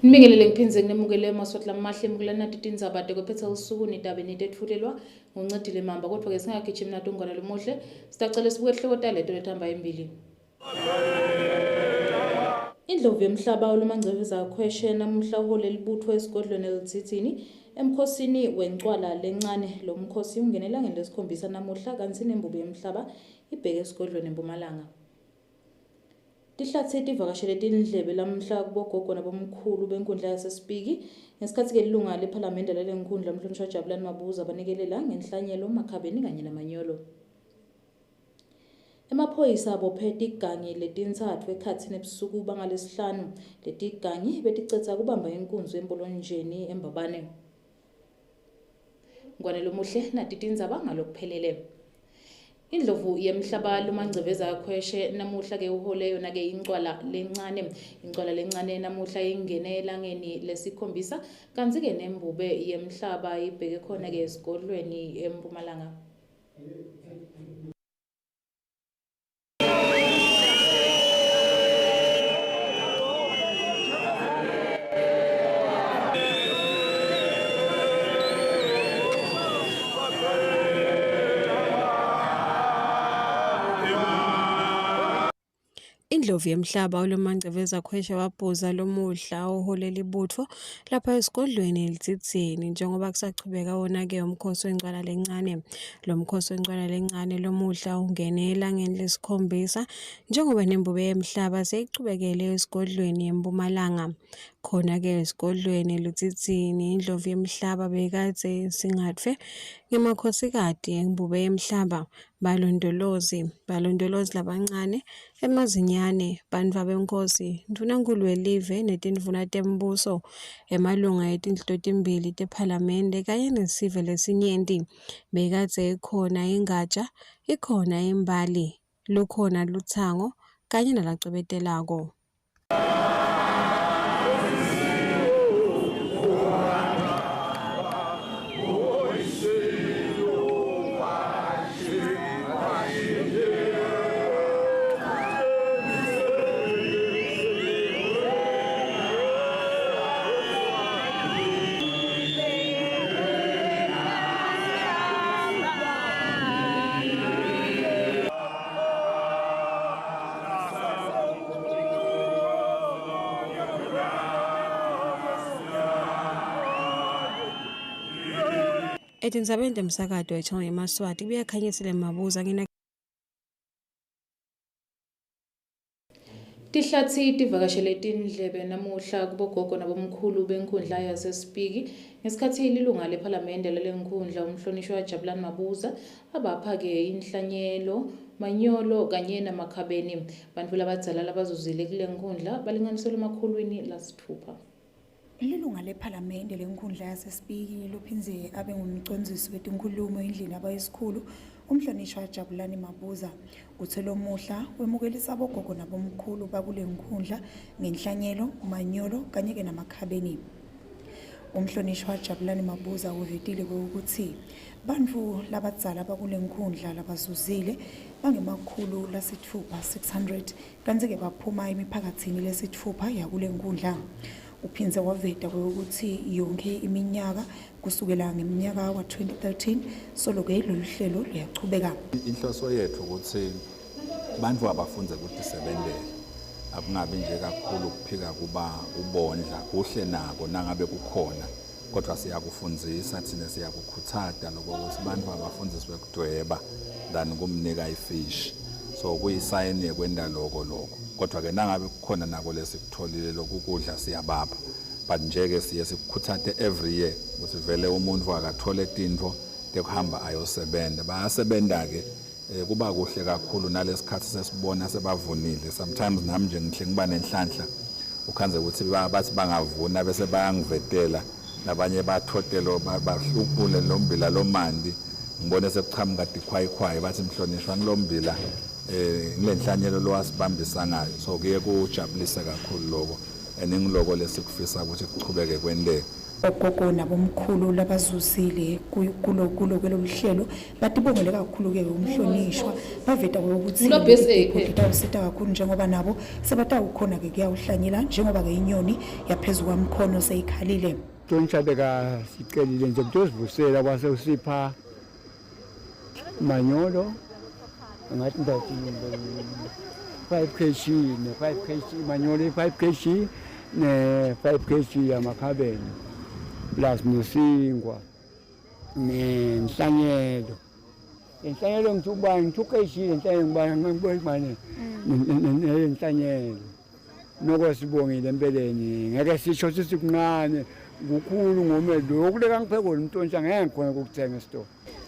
Nibingelele ngiphindze nginemukele emaswati lamahle emukelani nati tindzaba tekwephetsa lusuku nitabe nitetfulelwa nguncedile Mamba kodvwa ke singagijimi nato ngwane lomuhle sitacela sibuke tihloko taleto letihamba embili. Indlovu yemhlaba uLomangceveza Khweshe namuhla uhole libutfo esigodlweni eLudzidzini emkhosini wencwala lencane. Lo mkhosi ungene elangeni lesikhombisa namuhla kantsi nembube yemhlaba ibheke esigodlweni eMpumalanga. Tihlatsi tivakashele tindlebe lamuhla kubogogo nabomkhulu benkundla yaseSipiki ngesikhatsi-ke lilunga lephalamende lalenkundla Mhlonishwa Jabulani Mabuza banikelela ngenhlanyelo, makhabeni kanye namanyolo. Emaphoyisa abophe tigangi letintsatfu ekhatsi nebusuku bangalesihlanu. Letigangi beticedza kubamba inkunzi embolonjeni eMbabane. Ngwane lomuhle nati tindzaba ngalokuphelele. Indlovu yemhlaba Lumangcebeza Khweshe namuhla ke uhole yona ke incwala lencane. Incwala lencane namuhla ingene elangeni lesikhombisa kantsi ke nembube yemhlaba ibheke khona ke esigodlweni eMpumalanga. Indlovu yemhlaba uLomangcebeza Khweshe wabhuza lomuhla oholela ibutho lapha esigodlweni eLudzidzini njengoba kusachubeka wona-ke umkhosi wencwala lencane. Lo mkhosi wencwala lencane lomuhla ungene elangeni lesikhombisa njengoba nembube yemhlaba seyichubekele esigodlweni eMpumalanga. Khona-ke esigodlweni eLudzidzini indlovu yemhlaba bekadze singatfwe ngemakhosikati embube yemhlaba Balondolozi, balondolozi labancane, emazinyane, bantfwabenkhosi, ndvunankhulu welive netindvuna tembuso, emalunga etindlu totimbili tephalamende kanye nesive lesinyenti. Bekadze ikhona ingaja, ikhona imbali, lukhona lutsango kanye nalacwebetelako. Etindzabeni temsakato wechannel yemaSwati kubuya Khanyisile Mabuza ngina Tihlatsi tivakashele tindlebe namuhla kubogogo nabomkhulu benkhundla yaseSipiki ngesikhatsi lilunga lephalamende lalenkhundla umhlonishwa Jabulani Mabuza abapha-ke inhlanyelo manyolo kanye namakhabeni. Bantfu labadzala labazuzile kule nkhundla balinganiselwa emakhulwini lasitfupha. Lilunga lephalamende lenkhundla yaseSipiki lophindze abe ngumcondzisi wetinkhulumo endlini yabayisikhulu umhlonishwa Jabulani Mabuza uthe lomuhla wemukelisa bogogo nabomkhulu bakule nkhundla ngenhlanyelo, manyolo kanye-ke namakhabeni. Umhlonishwa Jabulani Mabuza uvetile ukuthi bantfu labadzala bakule nkhundla labazuzile bangemakhulu lasitfupha 600 kantsi-ke baphuma emiphakatsini lesitfupha yakule nkhundla. Uphindze waveta kwekutsi yonkhe iminyaka kusukela ngeminyaka wa-2013 solo-ke lolu hlelo luyachubeka. Inhloso yethu ukuthi bantfu abafunze kutisebentela akungabi nje kakhulu kuphika kuba ubondla kuhle nako nangabe kukhona kodwa siyakufundzisa thina siyakukhutsata lokho ukuthi bantfu abafundziswe kudweba than kumnika ifish so kuyisayini yekwenta loko loko kodwa-ke nangabe kukhona nako lesikutholile lokukudla siyabapha but nje-ke siye sikukhutsate every year ukuthi vele umuntfu akathole tintfo tekuhamba ayosebenta bayasebenta-ke Eh, kuba kuhle kakhulu nalesikhathi sesibona sebavunile sometimes nami nje ngihle ngiba nenhlanhla ukhandze ukuthi bathi bangavuna bese bayangivetela labanye bathotelo bahlukule lombila lomandi ngibone sekuchamuka tikhwayikhwayi bathi mhlonishwa ngilombila eh ngilenhlanyelo lowasibambisa ngayo so kuye kujabulisa kakhulu lokho. And ngiloko lesikufisa ukuthi kuchubeke kwenteke. Ogogo nabomkhulu labazuzile kulo kulo kwelolu hlelo batibongele kakhulu-ke umhlonishwa, baveta ukuthi Ngulo BSA phela. itawusita kakhulu njengoba nabo sebatawukhona-ke kuyawuhlanyela njengoba-ke inyoni yaphezu kwamkhono seyikhalile. Tonisha bekasicelile nje kutosivusela kwase usipha manyolo, ngathi ndathi 5 kg ne 5 kg manyolo, i-5 kg ne 5 kg yamakhabeni plus nesinkwa nenhlanyelo. Inhlanyelo ngithi ubani, ngithi u-kg lenhlanyelo ngibani, ngibani nenhlanyelo. Noko sibongile empeleni, ngeke sisho sithi kuncane, kukhulu, ngome lokhu lekangiphe kona umntontshi ngeke ngikhona ukukuthenga esitolo.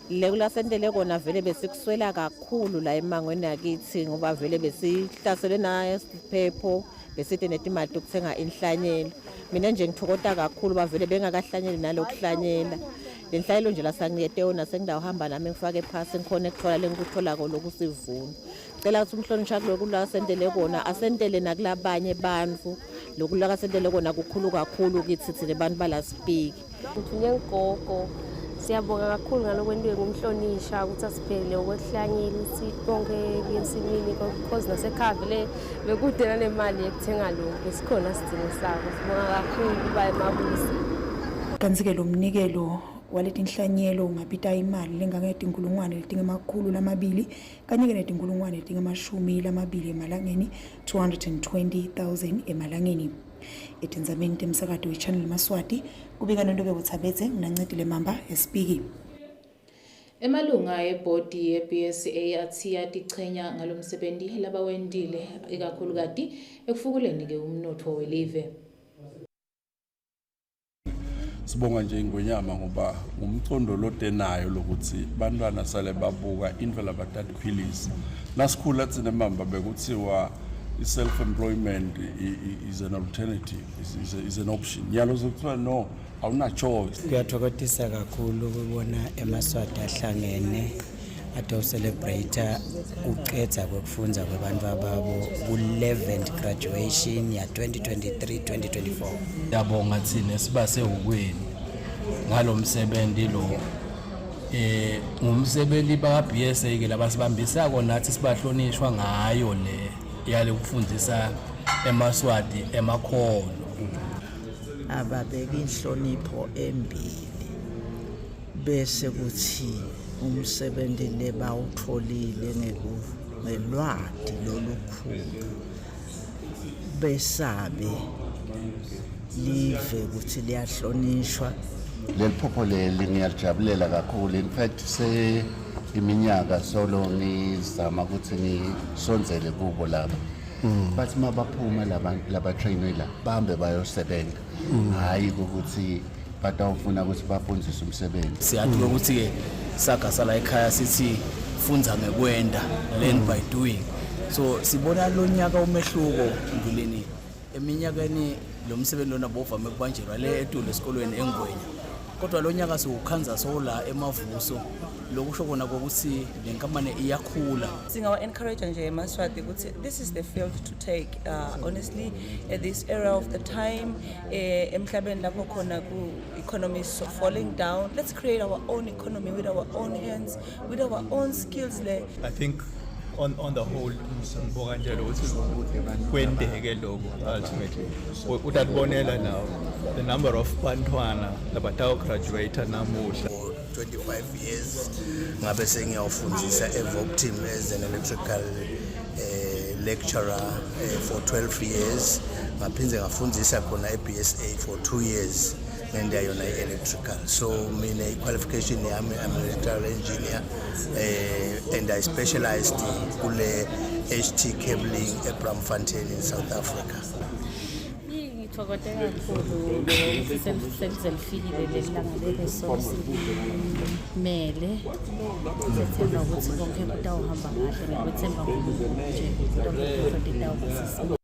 Le kulasentele kona vele besikuswela kakhulu la emangweni yakithi, ngoba vele besihlaselwe nasiphepho, beside netimali tokuthenga inhlanyelo. Mina nje ngithokota kakhulu, bavele bengakahlanyeli nalokuhlanyela. Le nhlanyelo nje lasanginikete yona sengidawuhamba nami ngifake phasi, ngikhona ekuthola lengikutholako lokusivuno. Cela ukuthi umhlonishwa kuloku la sentele kona asentele nakulabanye bantfu. Loku la kasentele kona kukhulu kakhulu kithi thina bantu balasipiki. Ngithunywe ngugogo. Siyabonga kakhulu ngalokwentiwe ngumhlonisha ukuthi asiphele okwekuhlanyela ukuthi konke kuye ensimini, because nasekhaya vele bekude nanemali yekuthenga lokhu, besikhona sidingo sako. Sibonga kakhulu kuba emabuzi. Kantsi-ke lo mnikelo waletinhlanyelo ungabita imali lengangetinkulungwane letingemakhulu lamabili kanye-ke netinkulungwane letingemashumi lamabili emalangeni, 220 000 emalangeni. Etindzabeni temsakato we-Channel Maswati, kubika Nontobeko Tsabetse, nginancedile Mamba eSpiki. Emalunga ebhodi ye-BSA atsi atichenya ngalomsebenti labawentile, ikakhulukati ekufukuleni-ke umnotfo welive. Sibonga nje ingwenyama ngoba ngumcondo lotenayo lokuthi bantwana sale babuka into labatatiphilisa. Nasikhula thina mamba bekuthiwa i-self-employment is an alternative, is an option. Nyalo sekuthiwa no, awuna choice. Kuyathokozisa kakhulu ukubona emaSwati ahlangene ato-celebrate kucedza kwekufundza kwebantfu babo ku-11th graduation ya 2023-2024. Siyabonga thina sibasehukweni ngalomsebenzi lo, ngumsebenzi ba BSA ke labasibambisako nathi sibahlonishwa ngayo le yale kufundisa emaSwati emakhono. Ababeka inhlonipho embili bese kuthi umsebenzi lebawutfolile ngelwati lolukhulu besabe live ukuthi liyahlonishwa. Leli phupho leli ngiyalijabulela kakhulu. In fact, se iminyaka solo ngizama ukuthi ngisondzele kubo laba, bathi mabaphuma labantu labatrainwe la bahambe bayosebenza, hhayi ukuthi batawufuna ukuthi bafundiswe umsebenzi. Siyazi ukuthi-ke saga sala ekhaya sithi fundza ngekwenda, learn by doing. So sibona lo nyaka umehluko nduleni eminyakeni lo msebenzi lona bovame kubanjelwa le etulu esikolweni eNgwenya, kodwa lo nyaka siwukhanza sola emavuso. Lokusho kona kokuthi le nkampani iyakhula. Singawa-encourage nje emaSwati ukuthi this is the field to take. Honestly, at this era of the time, emhlabeni lapho khona ku-economy is so falling down, let's create our own economy with our own hands, with our own skills le. I think on the whole ngibuka nje ukuthi kwenteke lokho ultimately. Utatibonela now the number of bantwana labatawu-graduate namuhla. 25 years ngabe sengiyawufundisa eVoctim as an electrical lecturer for 12 years, ngaphinde ngafundisa khona e-BSA for 2 years ngento yona i-electrical. So mina i-qualification yami, I'm an electrical engineer, and I specialized kule HT cabling eBramfontein in South Africa. Ngithokote kakhulu ukuthi selize lifikile leli langa leli sosimele. Sethemba ukuthi konke kutawuhamba kahle, ngikwethemba nje tonke tintfo titawuba sesimeni.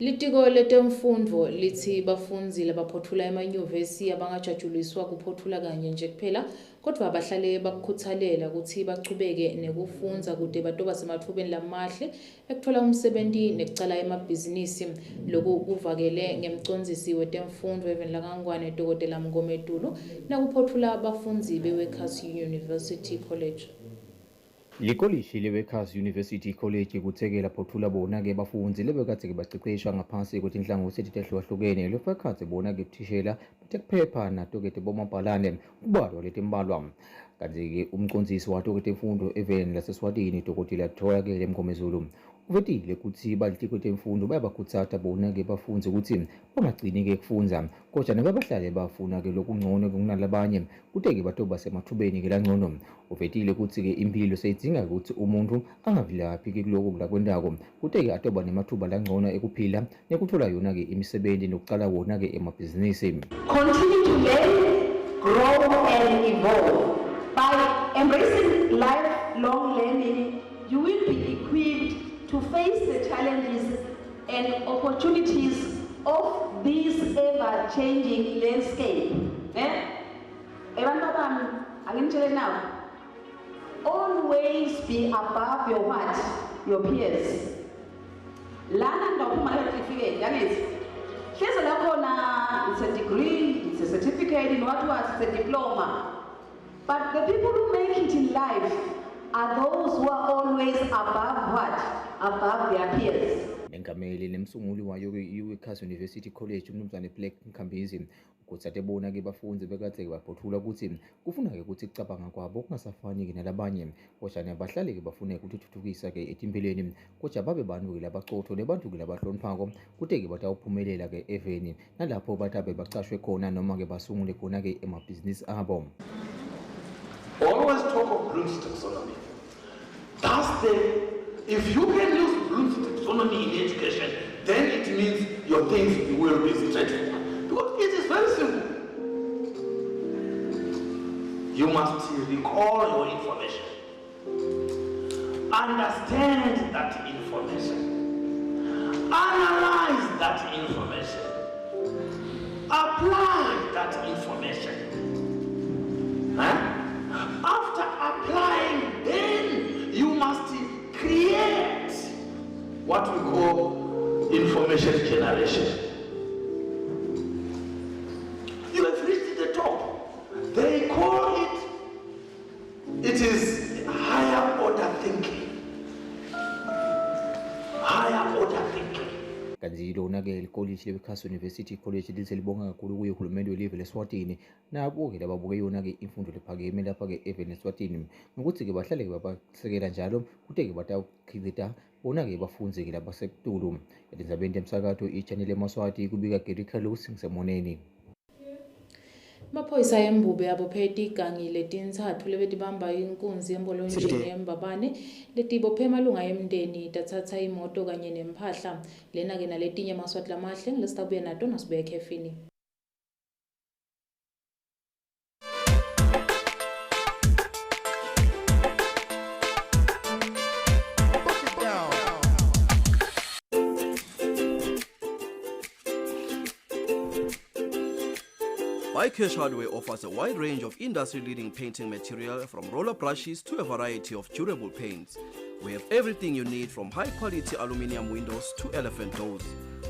Litiko letemfundvo litsi bafundzi labaphotfula emanyuvesi abangajajuliswa kuphotfula kanye nje kuphela kodvwa bahlale bakukhutsalela kutsi bachubeke nekufundza kute batoba sematfubeni lamahle ekutfola umsebenti nekucala emabhizinisi. Loku kuvakele ngemcondzisi wetemfundvo eveni lakaNgwane Dr Mngometulu nakuphotfula bafundzi be-Workers University College. Likolishi le-Workers University College kutsekela photfula bona-ke bafundzi lebekadze-ke baceceshwa ngaphasi kwetinhlangothi letehlukahlukene lofakadze bona-ke buthishela betekuphepha nato-ke tebomabhalane kubalwa letimbalwa. Kanti-ke umcondzisi wato-ke temfundvo eveni laseSwatini Dr Tholakele Mngomezulu uvetile kutsi balitiko temfundvo bayabakhutsata bona-ke bafundzi kutsi bangagcini-ke kufundza kodwa nababahlale bafuna-ke lokungcono kunalabanye kute-ke batoba semathubeni-ke langcono. Uvetile kutsi-ke imphilo seyidzinga kutsi umuntfu angavilaphi-ke kuloko lakwentako kute-ke atoba nemathuba langcono ekuphila nekutfola yona-ke imisebenti nekucala wona-ke emabhizinisi. Continue to learn, grow and evolve. By embracing lifelong learning, you will be equipped to face the challenges and opportunities of this ever-changing landscape. Ebantwana bami, anginitshele now. Always be above your what? Your peers. Lana ngawuphuma le certificate, angithi? Hleze la khona it's a degree, it's a certificate, in what was, it's a diploma. But the people who make it in life are those who are always above what? Above their peers. Mengameli nemsunguli wayo-ke i-Workers University College umnumzane Black Mkhambizi ukhutsate bona-ke bafundzi bekadze-ke baphothula kutsi kufuna-ke kutsi kucabanga kwabo kungasafani-ke nalabanye kodwa bahlale-ke bafune kutitfutfukisa-ke etimphilweni kodwa babe bantfu-ke labacotfo nebantfu-ke labahloniphako kute-ke batawuphumelela-ke eveni nalapho batabe bacashwe khona noma-ke basungule khona-ke emabhizinisi abo. Always talk of Bloom's taxonomy. That's the, if you can use Bloom's taxonomy in education, then it means your things will be straightforward. Because it is very simple. You must recall your information. Understand that information. Analyze that information. Apply that information. Huh? After applying, then you must create what we call information generation. You have reached the top. They call it, it is higher order thinking. Higher order thinking. Kanti lona-ke likolishi le-Workers University College lithe libonga kakhulu kuye uhulumende welive leSwatini nabo-ke lababuke yona-ke imfundo lephakeme lapha-ke eveni leSwatini ngokuthi-ke bahlale-ke babasekela njalo kute-ke batawukhicita bona-ke bafundzi-ke labasetulu. Etindzabeni temsakato i-channel emaswati kubika Gary Carlos ngisemoneni. Maphoyisa eMbube abophe tigangi letintsatfu lebetibamba inkunzi embolonjeni eMbabane letibophe emalunga emndeni tatsatsa imoto kanye nemphahla. Lena-ke naletinye emaswati lamahle ngilesitabuya nato nasibuya ekhefini. Bycash Hardware offers a wide range of industry-leading painting material from roller brushes to a variety of durable paints. We have everything you need from high-quality aluminium windows to elephant doors.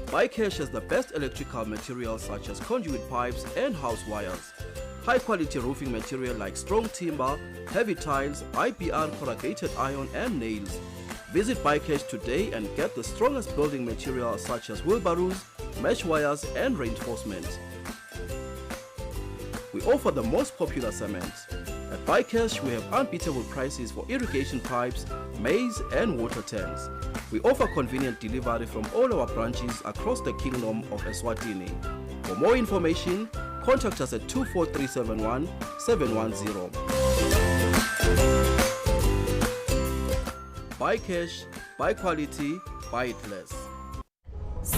Bycash has the best electrical materials such as conduit pipes and house wires. High-quality roofing material like strong timber, heavy tiles, IPR corrugated iron and nails. Visit Bycash today and get the strongest building material such as wheelbarrows, mesh wires and reinforcement. We offer the most popular cement. At Bycash, we have unbeatable prices for irrigation pipes, maize and water tanks. We offer convenient delivery from all our branches across the Kingdom of Eswatini. For more information, contact us at 24371 710. Buy cash, buy quality, buy it less.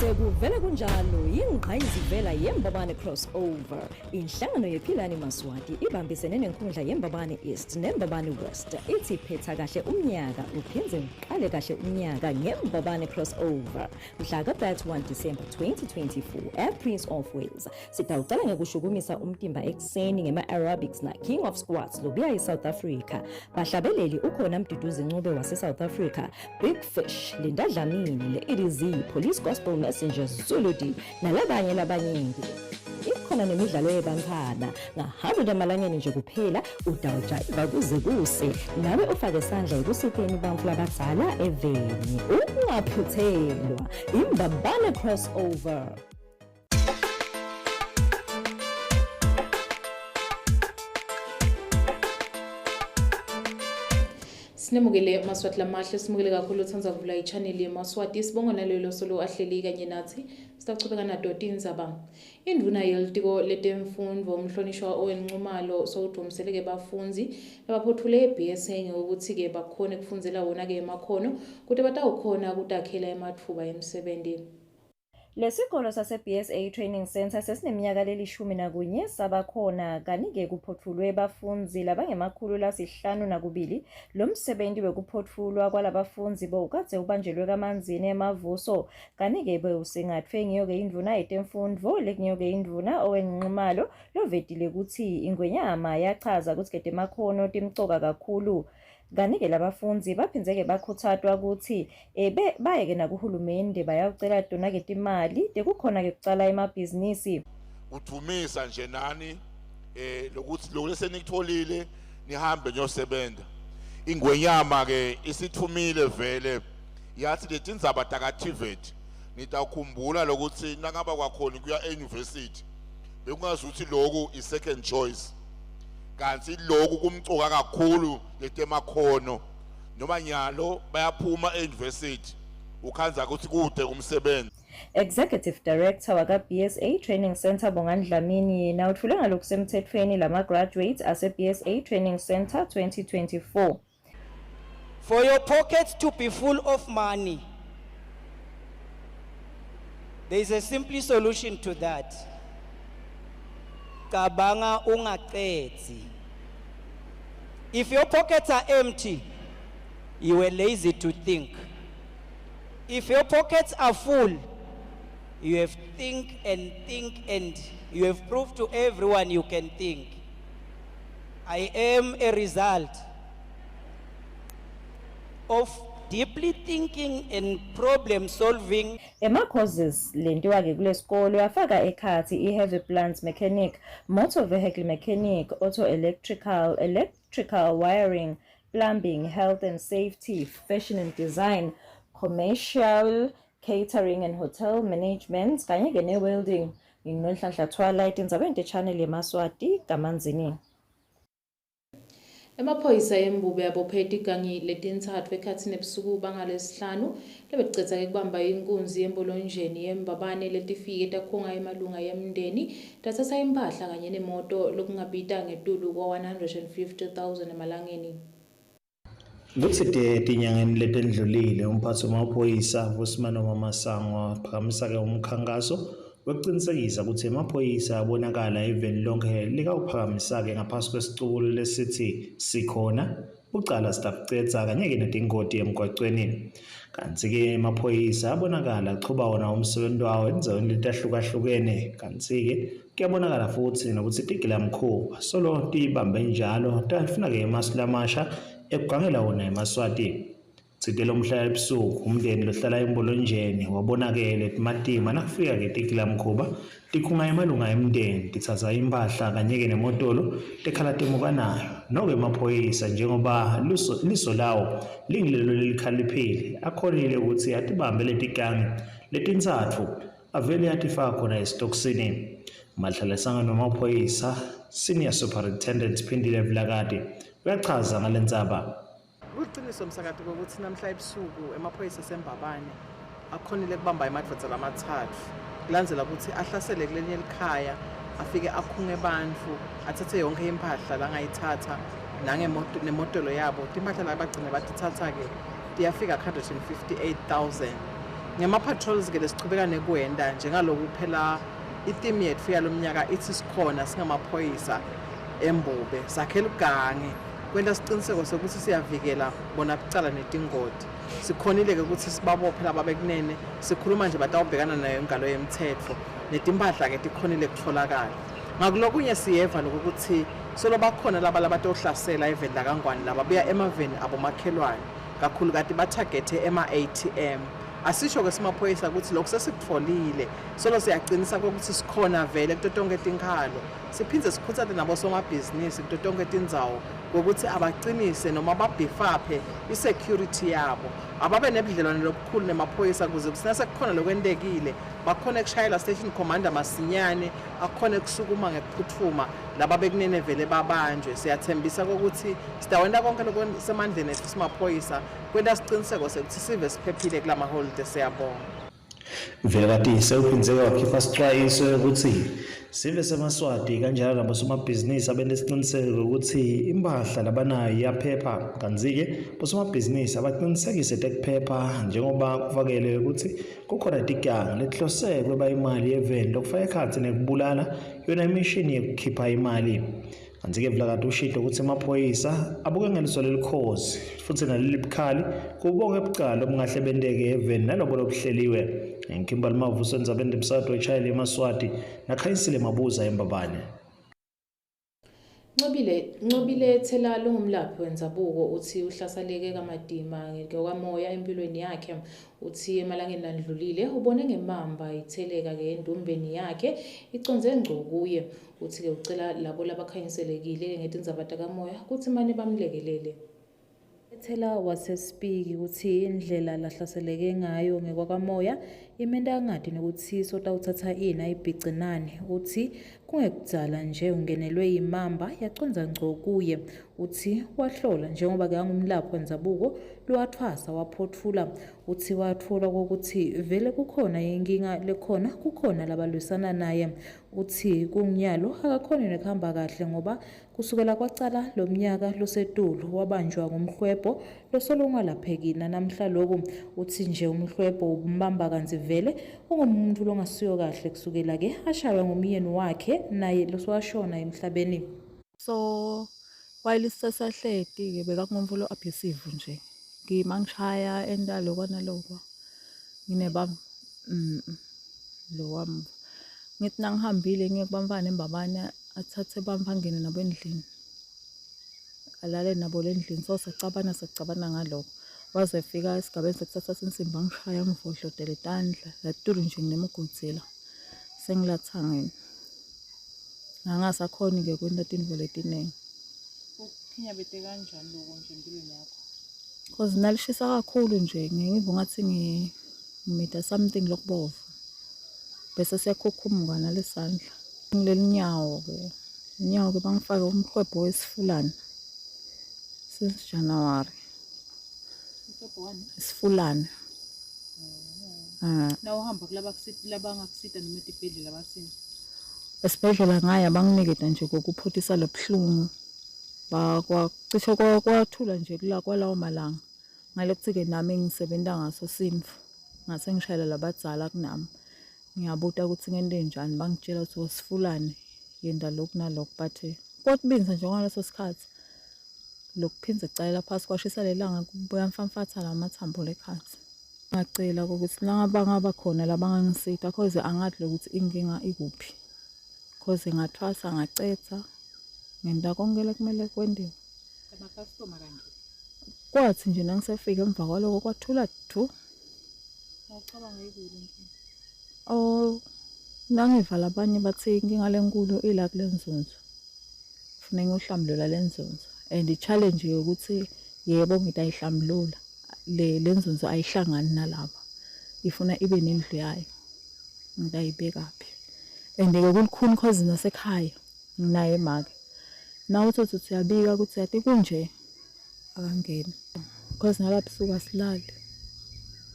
Sekuvele kunjalo yingqayizivela yeMbabane Crossover. Inhlangano yePhilani Maswati ibambisene nenkundla yeMbabane East neMbabane West. Ithi phetha kahle umnyaka uphindze uqale kahle umnyaka ngeMbabane Crossover. Mhla ka-31 December 2024 ePrince of Wales. Sitawucala ngekushukumisa umtimba ekuseni ngema-aerobics na-King of Squats lobuya eSouth Africa. Bahlabeleli ukhona Mduduzi Ncube wase-South Africa, Big Fish, Linda Dlamini, le-EDZ, Police Gospel Messengers, Zulu D nalabanye labanyenti. Ikhona nemidlalo yebantfwana nga-100 emalangeni nje kuphela utawujayiva kuze kuse nawe ufake sandla ekusiteni bantfu labadzala eveni. Ungaphuthelwa iMbabane Crossover. Sinemukele Maswati lamahle, simukele kakhulu utsandza kuvula i-channel yeMaswati. Sibonga nalelo solo ahleli kanye nathi. Sitachubeka nato tindzaba. Indvuna yelitiko letemfundvo umhlonishwa Owen Nxumalo sowudvumiseleke bafundzi labaphotfule e-BSA ngekuthi-ke bakhone kufundzela wona-ke emakhono kute batawukhona kutakhela ematfuba emsebenti. Lesikolo sase-BSA Training Center sesineminyaka lelishumi nakunye sabakhona kani-ke kuphotfulwe bafundzi labangema-502. Lo msebenzi wekuphotfulwa kwalabafundzi bowukadze ubanjelwe kaManzini eMavuso kani-ke bewusingatfwe ngiyo-ke indvuna yetemfundvo lekungiyo-ke indvuna Owen Nxumalo lovetile kutsi ingwenyama yachaza kutsi-ke temakhono timcoka kakhulu. Kani-ke labafundzi baphindze-ke bakhutsatwa kutsi baye-ke nakuhulumende bayawucela tona-ke timali tekukhona-ke kucala emabhizinisi. Kudvumisa nje nani lokuthi lokhu lesenikutholile nihambe niyosebenza. Ingwenyama ke isithumile vele yathi letindzaba taka-TVET nitawukhumbula lokuthi nakaba kwakhona kuya e-university bekungazuthi lokhu i-second choice, kanti lokhu kumcoka kakhulu letemakhono noma nyalo bayaphuma e-university ukhandza ukuthi kude kumsebenzi. Executive Director waka-BSA Training Center Bongani Dlamini yena utfule ngalokusemthethweni lama-graduates ase-BSA Training Center 2024. For your pockets to be full of money, there is a simple solution to that. Cabanga ungaqedzi. If your pockets are empty, you were lazy to think. If your pockets are full, you have think and think and you have proved to everyone you can think. I am a result of deeply thinking and problem solving. Ema-courses lentiwa-ke kulesikolo afaka ekhatsi i-heavy plant mechanic, motor vehicle mechanic, auto electrical, electrical wiring, plumbing, health and safety, fashion and design, commercial catering and hotel management kanye-ke ne-welding. Nginonhlanhla Thwala etindzabeni te-channel yeMaswati kaManzini. Emaphoyisa eMbube abophe tigangi letintsatfu ekhatsi nebusuku bangalesihlanu lebecedza-ke kubamba inkunzi yembolonjeni yeMbabane letifike takhunga emalunga emndeni tatsatsa imphahla kanye nemoto lokungabita ngetulu kwa-150 000 emalangeni. Kutsite etinyangeni letendlulile umphatsi wemaphoyisa Vusi Manoma Masango waphakamisa-ke umkhankaso wekucinisekisa kutsi emaphoyisa abonakala eveni lonke likawuphakamisa-ke ngaphasi kwesicubulo lesithi sikhona bucala sitabucedza kanye-ke netingoti emgwacweni. Kantsi-ke emaphoyisa abonakala achuba wona umsebenzi wawo endzaweni letahlukahlukene, kantsi-ke kuyabonakala futsi nokuthi tigilamkhuba solo tiyibambe njalo tafuna-ke emasu lamasha ekugangela wona emaswati. Tsite lomhla ebusuku umndeni lohlala embolonjeni wabonakele matima nakufika-ke tigilamkhuba tikhunga emalunga emndeni titsatsa impahla kanye-ke nemotolo tekhala temuka nayo. Noko emaphoyisa njengoba liso lawo lingilelo lelikhaliphile akhonile ukuthi atibambe letigangi letintsatfu avele atifaka khona esitokisini. Mahlalesangano wemaphoyisa Senior Superintendent Phindile Vilakati uyachaza ngalendzaba. Kuliciniso msakati kokuthi namhla ebusuku emaphoyisa aseMbabane akhonile kubamba emadvodza lamathathu kulandzela ukuthi ahlasele kulenye likhaya afike akhunge bantfu athathe yonke impahla langayithatha nangemoto nemotolo yabo. Timpahla la bagcine batithatha-ke tiyafika 158,000. Ngema-patrols-ke lesichubeka nekwenta njengaloku phela itimu yetfu yalomnyaka ithi sikhona singamaphoyisa embube sakhela ugange kwenta siciniseko sekuthi siyavikela bona bucala netingoti. Sikhonile-ke ukuthi sibabophe laba bekunene, sikhuluma nje batawubhekana nayo ingalo yemthetfo, netimphahla-ke tikhonile kutfolakala. Ngakulokunye siyeva lokuthi solo bakhona laba labatohlasela eveni lakaNgwane lababuya emaveni abomakhelwane, kakhulukati bathagethe ema-ATM. Asisho-ke simaphoyisa ukuthi lokhu sesikutfolile, solo siyacinisa kokuthi sikhona vele kuto tonkhe tinkhalo. Siphindze sikhutsate nabosomabhizinisi kuto tonkhe tindzawo ngokuthi abacinise noma babhifaphe i-security yabo. Ababe nebudlelwane lobukhulu nemaphoyisa kuze kuthi nasekukhona lokwentekile bakhone kushayela station commander masinyane, akhone kusukuma ngekuphutfuma laba bekunene vele babanjwe. Siyathembisa kokuthi sitawenta konke lokusemandleni etfu simaphoyisa kwenta siciniseko sekuthi sive siphephile kulamaholide. Siyabonga. Vilakati uphindze wakhipha sicwayiso ukuthi sive semaSwati kanjalo nabosomabhizinisi abente siciniseko ukuthi impahla labanayo iyaphepha, kantsi-ke bosomabhizinisi abaqinisekise tekuphepha njengoba kufakele ukuthi kukhona tigangi letihlose kweba imali eveni lokufaka ekhatsi nekubulala yona imishini yekukhipha imali. Kantsi-ke Vilakati ushito ukuthi emaphoyisa abuke ngeliso lelikhozi futsi nalelibukhali kubonke bucala obungahle benteke eveni nalobo lobuhleliwe. Nginkimba Mavuso endzabeni temsakato wechayela eMaswati naKhanyisile Mabuza eMbabane. Ncobile Thela longumlaphi wendzabuko uthi uhlaseleke kamatima ngekwamoya empilweni yakhe. Uthi emalangeni landlulile ubone ngemamba itheleka ke endumbeni yakhe icondze ngco kuye. Uthi ke ucela labo labakhanyiselekile ngetindzaba takamoya kutsi mane bamlekelele. Thela wasesipiki kutsi indlela lahlaseleke ngayo ngekwakamoya imenta angati nekutsi sotawutsatsa ini ayibhice nani. Uthi kungekudzala nje ungenelwe yimamba yacondza ngco kuye. Uthi wahlola njengoba ke angumlaphi wendzabuko lowathwasa waphotfula. Uthi watfola kokuthi vele kukhona inkinga lekhona, kukhona labalwisana naye. Uthi kunginyalo akakhoni nekuhamba kahle ngoba kusukela kwacala lomnyaka losetulu wabanjwa ngumhlwebho losolo ungalapheki nanamhla loku. Uthi nje umhlwebho umbamba kantsi vele ungumuntu longasiyo kahle kusukela ke ashaywa ngumyeni wakhe naye losowashona emhlabeni. So while sisahleti ke bekakungumuntu lo abusive nje. Ngima ngishaya enta lokwa nalokwa. Ngineba lo wami. Ngithi nangihambile ngiye kubamfana embabane athathe bamfa angene nabo endlini. Alale nabo lendlini, so sacabana ngalokho. Waze fika esigabeni sekuthatha insimbi angishaya ngivohlodele tandla. Latulu nje nginemugodzela. Sengilathangeni. Ngangasakhoni ke kwenta tintfo letiningi. Ukukhinyabete kanjani lokho nje empilweni yakho? Cause nalishisa kakhulu nje ngiva ngathi ngimida something lokubovu. Bese siyakhukhumuka nalesandla. Ngileli nyawo ke. Inyawo ke bangifake umhwebho wesifulane. Since January. Isifulane. Na uhamba kulaba labangakusita noma etibhedlela bathini? Esibhedlela ngaya banginiketa nje kokuphothisa lobuhlungu. Bakwacishe kwathula nje kula kwalawo malanga. Ngalokuthi ke nami ngisebenta ngaso sinfu. Ngase ngishayela labadzala kunami. Ngiyabuta ukuthi ngente njani, bangitshela ukuthi usifulane yenda lokhu nalokhu, but kwakubinza nje ngaleso sikhathi. Lokuphindze kucalela phasi kwashisa lelanga kubuya mfamfatha lamathambo lekhatsi. Ngacela ukuthi nangaba khona labangangisita cause angathi lokuthi inkinga ikuphi. Cause ngathwasa ngacetha ngenta konke lekumele kwentiwe. Ama-customer kanje. Kwathi nje nangisefika emva kwaloko kwathula thu. Awucabanga ikuphi inkinga? Oh, nangiva labanye bathi inkinga lenkulu ila kule nzunzu. Kufuneka ngiyohlambulula le nzunzu. And i-challenge yokuthi yebo ngitayihlambulula le nzunzu ayihlangani nalaba. Ifuna ibe nendlu yayo. Ngitayibekaphi? And ke kulukhuni cause nasekhaya nginaye make. Nawe uthi uyabika ukuthi yati kunje akangeni. Cause nalapha suka silali.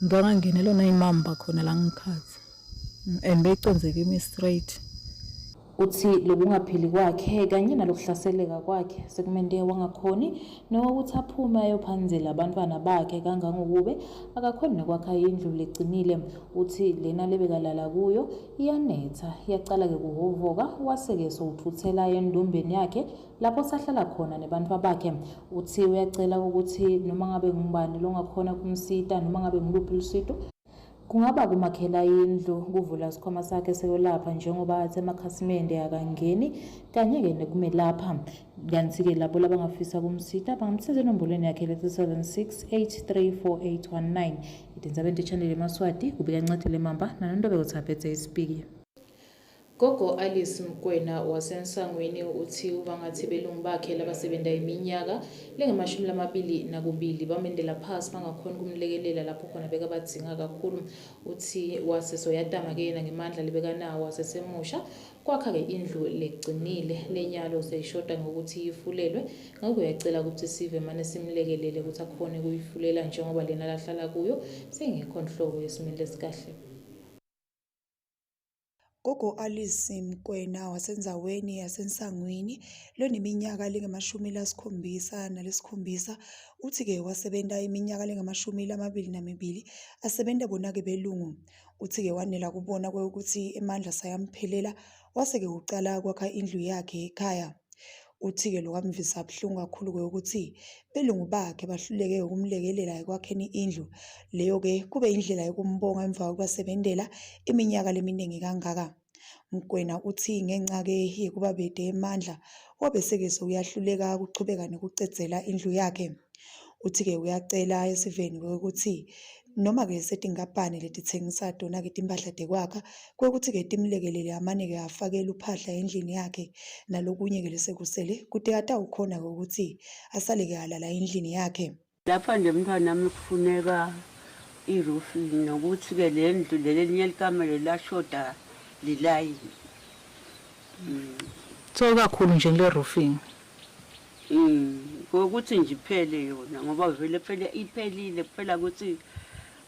Ngangangenelwa nayimamba khona la ngikhathi. And beyiconze kimi straight. Uthi lokungaphili kwakhe kanye nalokuhlaseleka kwakhe sekumente wangakhoni nokuthi aphume ayophandzela abantwana bakhe kangangokube akakhoni nekwakha indlu lecinile. Uthi lena lebekalala kuyo iyanetha, iyacala-ke kuhovoka, wase-ke sowutfutsela endumbeni yakhe lapho sahlala khona nebantfwa bakhe. Uthi uyacela ukuthi noma ngabe ngubani longakhona kumsita noma ngabe nguluphi lusito, kungaba kumakhela indlu, kuvula sikhwama sakhe sekwelapha njengoba athi emakhasimende akangeni kanye-ke nekumelapha. Kanti-ke labo labangafisa kumsita bangamsiza enombolweni yakhe lethi 76 834819. Itindzabeni te-channel eMaswati kubika Ncedile Mamba naNontobeko Tsabetse isipiki. Gogo Alice Mkwena waseNsangwini uthi ubangathi belungu bakhe labasebenta iminyaka lengama-22 bamendela phasi bangakhoni kumlekelela lapho khona bekabadzinga kakhulu. Uthi wase soyatama ke yena ngemandla lebekanawo wasesemusha kwakha-ke indlu legcinile lenyalo seyishoda ngokuthi ifulelwe, ngakho uyacela ukuthi sive mane simlekelele ukuthi akhone kuyifulela njengoba lena lahlala kuyo seyingekho nhlobo esimeni lesikahle. Gogo Alice Mkwena wasendzaweni yaseNsangwini loneminyaka lengama-77 uthi-ke wasebenta iminyaka lengama-22 asebenta bona-ke belungu. Uthi-ke wanela kubona kwekuthi emandla sayamphelela wase-ke ucala kwakha indlu yakhe ekhaya. Uthi-ke lokwamvisa buhlungu kakhulu-ke ukuthi belungu bakhe bahluleke ukumlekelela ekwakheni indlu leyo-ke kube indlela yokumbonga emva kokubasebentela iminyaka leminingi kangaka. Mkwena uthi ngenxa-ke yekuba bede emandla wabese-ke sewuyahluleka ukuchubeka nekucedzela indlu yakhe. Uthi-ke uyacela esiveni ukuthi noma-ke setinkampani letitsengisa tona-ke timphahla tekwakha kwekuthi-ke timlekelele amane-ke afake luphahla endlini yakhe nalokunye-ke lesekusele kute atawukhona-ke ukuthi asale-ke alala endlini yakhe. Lapha nje mntwanami kufuneka i-roofing nokuthi-ke le ndlu leli elinye likamelo lashoda lilayini. So kakhulu nje ngile roofing. Ngokuthi nje iphele yona ngoba vele phela iphelile kuphela ukuthi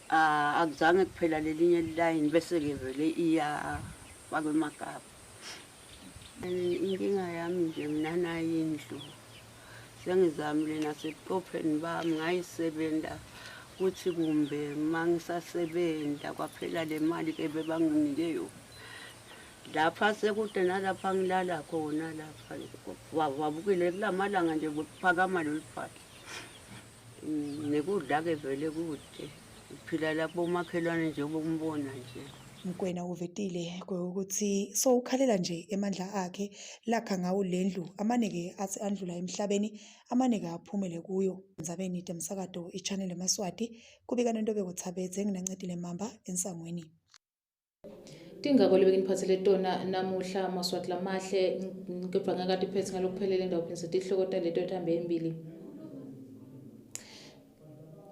ah, akuzange kuphela lelinye lilayini bese-ke vele iyafakwa emagabha. Inkinga yami nje mina nayo indlu sengizamile nasebuqopheni bami ngayisebenta kuthi kumbe uma ngisasebenta kwaphela le mali-ke bebanginike yona. Lapha sekude nalapha ngilala khona lapha wavabukile kulamalanga nje kuphakama lolu phahla. Nekudla-ke vele kude uphila la kubomakhelwane nje bokumbona nje. Mkwena uvetile ukuthi sowukhalela nje emandla akhe lakha ngawo lendlu amane-ke athi andlula emhlabeni amane-ke aphumele kuyo. Ndzabeni temsakato i-channel eMaswati kubika Nontobeko Tsabedze nginancedile Mamba eNsangwini. Tingako lebenginiphathele tona namuhla Maswati lamahle kodwa ngakatiphethe ngalokuphelele ngitawuphindisa tihloko taleto tihambe embili.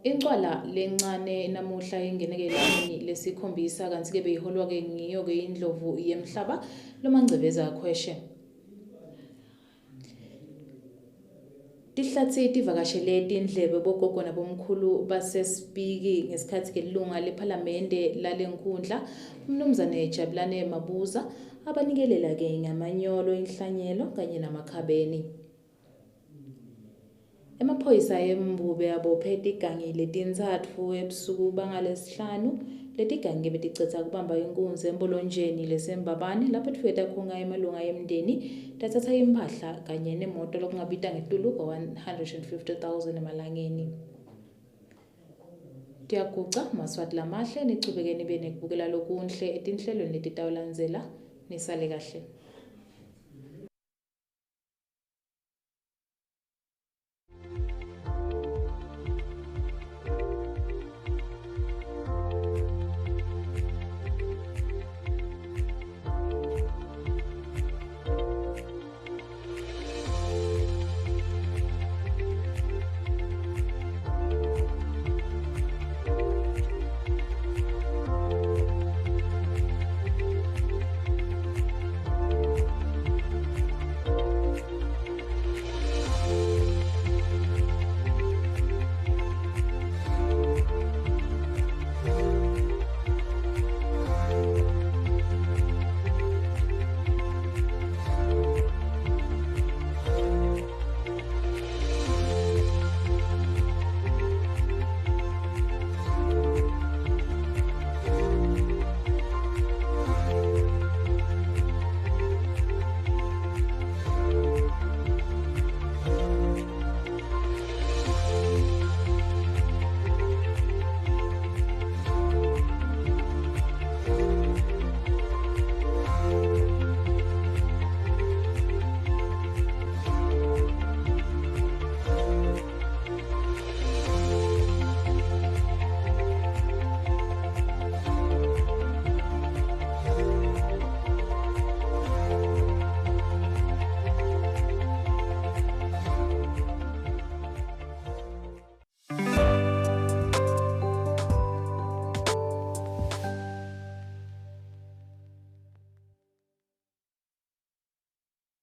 Incwala lencane namuhla ingeneke elangeni lesikhombisa kantsi-ke beyiholwa-ke ngiyo-ke indlovu yemhlaba Lomangcebeza Khweshe. Tihlatsi tivakashele tindlebe bogogo nabomkhulu baseSpiki ngesikhatsi-ke lilunga lephalamende lalenkundla uMnumzane Jabulane Mabuza abanikelela-ke ngamanyolo, inhlanyelo kanye namakhabeni. Emaphoyisa eMbube abophe tigangi letintsatfu ebusuku bangaLesihlanu. Letigangi beticedza kubamba inkunzi eMbolonjeni leseMbabane lapho tifike takhunga emalunga emndeni tatsatsa imphahla kanye nemoto lokungabita ngetulu kwa-150 000 emalangeni. Tiyaguca Maswati lamahle nichubeke nibe nekubukela lokunhle etinhlelweni letitawulandzela. Nisale kahle.